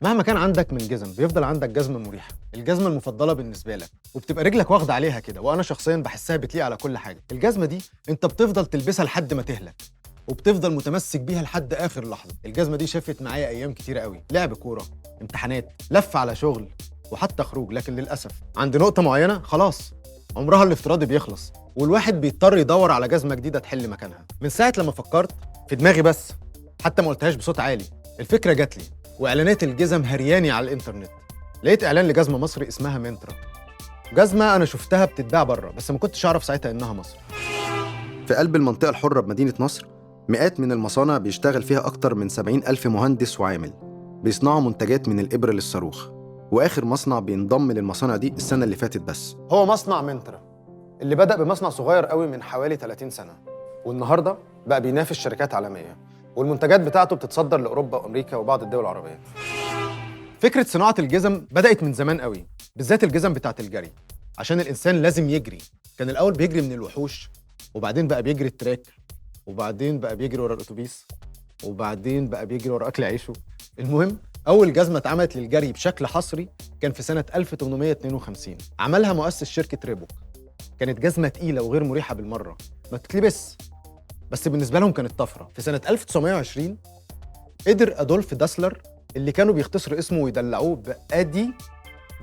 مهما كان عندك من جزم بيفضل عندك جزمه مريحه، الجزمة المفضلة بالنسبة لك، وبتبقى رجلك واخده عليها كده. وانا شخصيا بحسها بتليق على كل حاجة. الجزمة دي انت بتفضل تلبسها لحد ما تهلك، وبتفضل متمسك بيها لحد اخر لحظة. الجزمة دي شافت معايا ايام كتيرة قوي، لعب كوره، امتحانات، لف على شغل، وحتى خروج. لكن للاسف عند نقطة معينة خلاص عمرها الافتراضي بيخلص، والواحد بيضطر يدور على جزمه جديدة تحل مكانها. من ساعة لما فكرت في دماغي، بس حتى ما قلتهاش بصوت عالي، الفكرة جات لي، واعلانات الجزم هرياني على الانترنت. لقيت اعلان لجزمه مصري اسمها منترا، جزمه انا شفتها بتتباع بره بس ما كنتش اعرف ساعتها انها مصري. في قلب المنطقة الحرة بمدينة نصر مئات من المصانع بيشتغل فيها أكتر من 70 ألف مهندس وعامل بيصنعوا منتجات من الإبرة للصاروخ. وآخر مصنع بينضم للمصانع دي السنة اللي فاتت بس هو مصنع منترا، اللي بدأ بمصنع صغير قوي من حوالي 30 سنة، والنهارده بقى بينافس شركات عالمية، والمنتجات بتاعته بتتصدر لأوروبا وأمريكا وبعض الدول العربية. فكرة صناعة الجزم بدأت من زمان قوي، بالذات الجزم بتاعت الجري، عشان الإنسان لازم يجري. كان الأول بيجري من الوحوش، وبعدين بقى بيجري ال track، وبعدين بقى بيجري ورا الأتوبيس، وبعدين بقى بيجري ورا أكل عيشه. المهم أول جزمة اتعملت للجري بشكل حصري كان في سنة 1852، عملها مؤسس شركة ريبوك. كانت جزمة تقيلة وغير مريحة بالمرة، ما تتلبس، بس بالنسبة لهم كانت طفرة. في سنة 1920 قدر أدولف داسلر، اللي كانوا بيختصروا اسمه ويدلعوه بأدي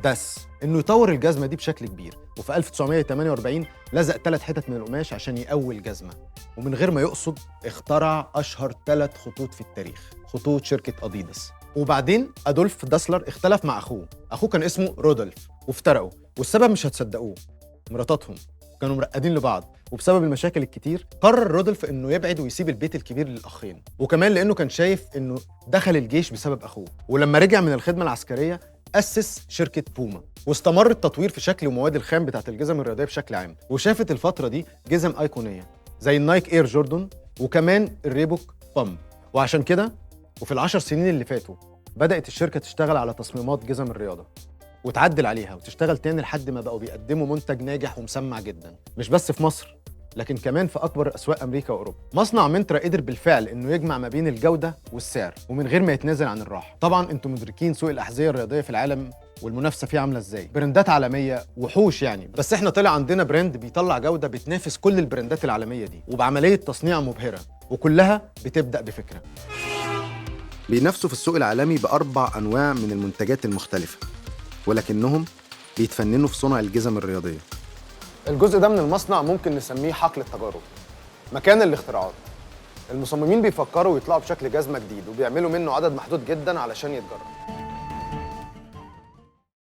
داس، إنه يطور الجزمة دي بشكل كبير. وفي 1948 لزق 3 حتت من القماش عشان يقوي الجزمة، ومن غير ما يقصد اخترع أشهر 3 خطوط في التاريخ، خطوط شركة أديداس. وبعدين أدولف داسلر اختلف مع أخوه، أخوه كان اسمه رودولف، وافترقوا. والسبب مش هتصدقوه، مراتاتهم كانوا مرقدين لبعض، وبسبب المشاكل الكتير قرر رودولف انه يبعد ويسيب البيت الكبير للاخين، وكمان لانه كان شايف انه دخل الجيش بسبب اخوه. ولما رجع من الخدمة العسكرية اسس شركة بوما، واستمر التطوير في شكل ومواد الخام بتاعت الجزم الرياضية بشكل عام. وشافت الفترة دي جزم ايقونيه زي ال Nike Air Jordan وكمان ال Reebok Pump. وعشان كده وفي ال10 سنين اللي فاتوا بدات الشركة تشتغل على تصميمات جزم الرياضة وتعدل عليها وتشتغل تاني لحد ما بقوا بيقدموا منتج ناجح ومسمع جدا، مش بس في مصر لكن كمان في أكبر أسواق أمريكا وأوروبا. مصنع منترا قدر بالفعل إنه يجمع ما بين الجودة والسعر ومن غير ما يتنازل عن الراحة. طبعا أنتم مدركين سوق الأحذية الرياضية في العالم والمنافسة فيه عاملة إزاي، براندات عالمية وحوش يعني، بس إحنا طلع عندنا brand بيطلع جودة بتنافس كل البراندات العالمية دي، وبعملية تصنيع مبهرة، وكلها بتبدأ بفكرة. بينافسوا في السوق العالمي ب4 أنواع من المنتجات المختلفة، ولكنهم بيتفننوا في صنع الجزم الرياضية. الجزء ده من المصنع ممكن نسميه حقل التجارب، مكان الاختراعات. المصممين بيفكروا ويطلعوا بشكل جزمة جديد، وبيعملوا منه عدد محدود جدا علشان يتجرب.